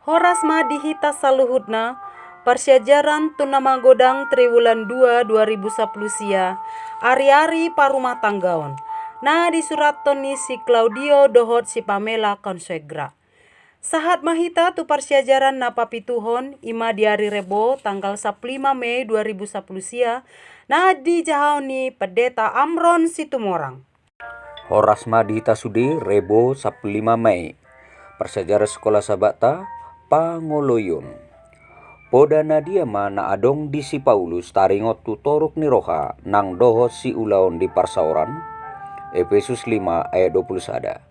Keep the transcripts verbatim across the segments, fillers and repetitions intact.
Horas ma di hita saluhutna. Parsiajaran tu na magodang triwulan dua dua ribu sapuluh sia, ari-ari parumatanggaon, na disurathon ni si Klaudio dohot si Pamela Konsegra. Sahat ma hita tu parsiajaran na papituhon, i ma di ari Rebo tanggal sampulu lima Mei dua ribu sapuluh sia, na dijahaon ni Pendeta Amron Situmorang. Horas ma di hita sude. Rebo sampulu lima Mei. Parsiajaran Sikola Sabatta, pangoloion. Poda na dia ma na adong di si Paulus taringot tu toruk ni roha nang dohot siulaon di parsaoran? Epesus lima ayat dua puluh sada.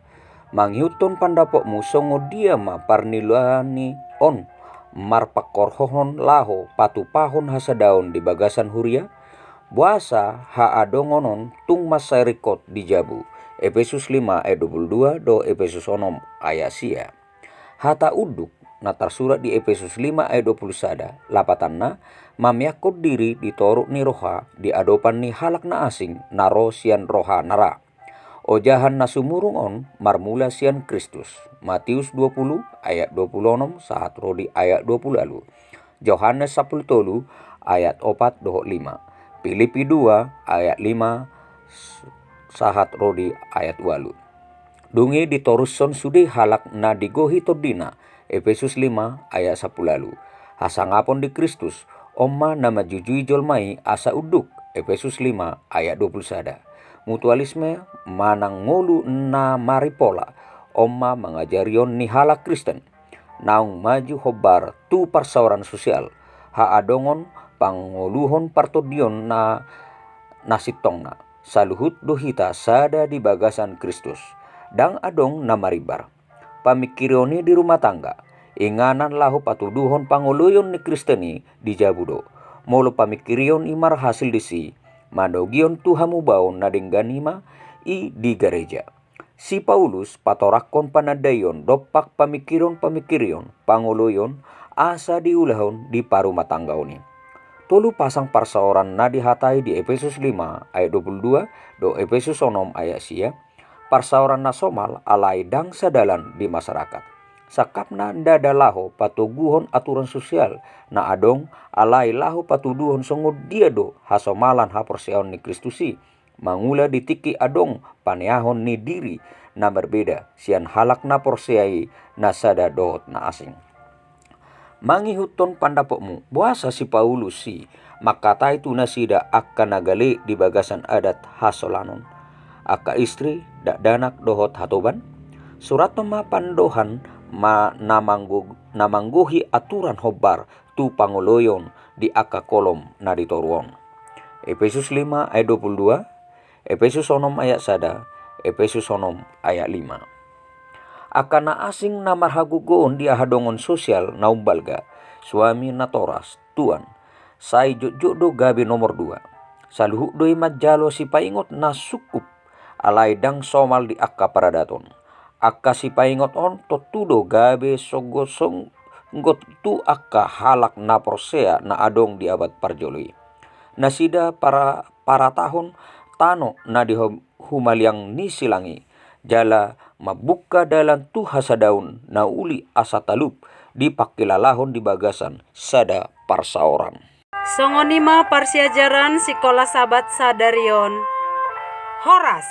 Mangihuthon pandapotmu, songon dia ma parniloan ni on marpangkorhonon laho patupahon hasadaon di bagasan huria? Boasa haadongon on tung mansai ringkot di jabu? Epesus lima ayat dua puluh dua dohot Epesus onom ayat sia. Hata unduk na tarsurat di Epesus lima ayat dua puluh sada, lapatanna, mameakkon diri di toruk ni roha di adopan ni halak na asing na ro sian roha na ra. Ojahan na sumurung on marmula sian Kristus. Matius dua puluh ayat dua puluh onom sahat ro di ayat dua puluh ualu. Johannes sampulu tolu ayat opat dohot lima. Pilipi dua ayat lima s-, sahat ro di ayat ualu. Dung i ditorushon sude halak na digohi tondina, Epesus lima ayat sampulu ualu. Hasangapon di Kristus, on ma na manjujui jolma i asa unduk, Epesus lima ayat dua puluh sada. Mutualisme manang ngolu na maripola, on ma mangajarion ni halak Kristen. Naung maju hombar tu parsaoran sosial, haadongon pangoluhon partondion na, na sintongna. Saluhut do hita sada di bagasan Kristus. Ndang adong na marimbar. Pamingkirion i di rumah tangga, inganan laho patuduhon pangoloion ni Kristen i di jabu do. Molo pamingkirion i marhasil disi, manogihon tu hamubaon na denggan i ma i di gareja. Si Paulus patorangkon panandaion dompak pamingkirion-pamingkirion pangoloion asa diulahon di parumatanggaon i. Tolu pasang parsaoran na dihatai di Epesus lima ayat dua puluh dua dohot Epesus onom ayat sia, parsaoran na somal alai ndang sadalan di masyarakat. Sangkapna ndada laho patoguhon aturan sosial na adong, alai laho patuduhon songon dia do hasomalan haporseaon ni Kristus i, mangula di tingki adong paneahon ni diri na marbeda sian halak na porsea i, na sada dohot na asing. Mangihuthon pandapotmu, boasa si Paulus i mangkatai tu nasida angka na gale di bagasan adat hasolanon, angka istri, dakdanak dohot hatoban? Surathon ma pandohan ma na manggo-, na manggohi aturan hombar tu pangoloion di angka kolom na di toru on. Epesus lima ayat dua puluh dua, Epesus onom ayat sada, Epesus onom ayat lima. Angka na asing na marhagogoon di hahadongon sosial na umbalga, suami natoras, tuan, sai jotjot do gabe nomor dua. Saluhut do i manjalo sipaingot na sungkup, alai ndang somal di angka paradaton. Angka sipaingot on tontu do gabe songgot-songgot tu angka halak na porsea na adong di abad parjolo i. Nasida para-, paratahon tano na di hum-, humaliang ni silang i, jala mambuka dalan tu hasadaon na uli asa talup dipangkilalahon di bagasan sada parsaoran. Songon i ma parsiajaran Sikola Sabat sadari on. Horas.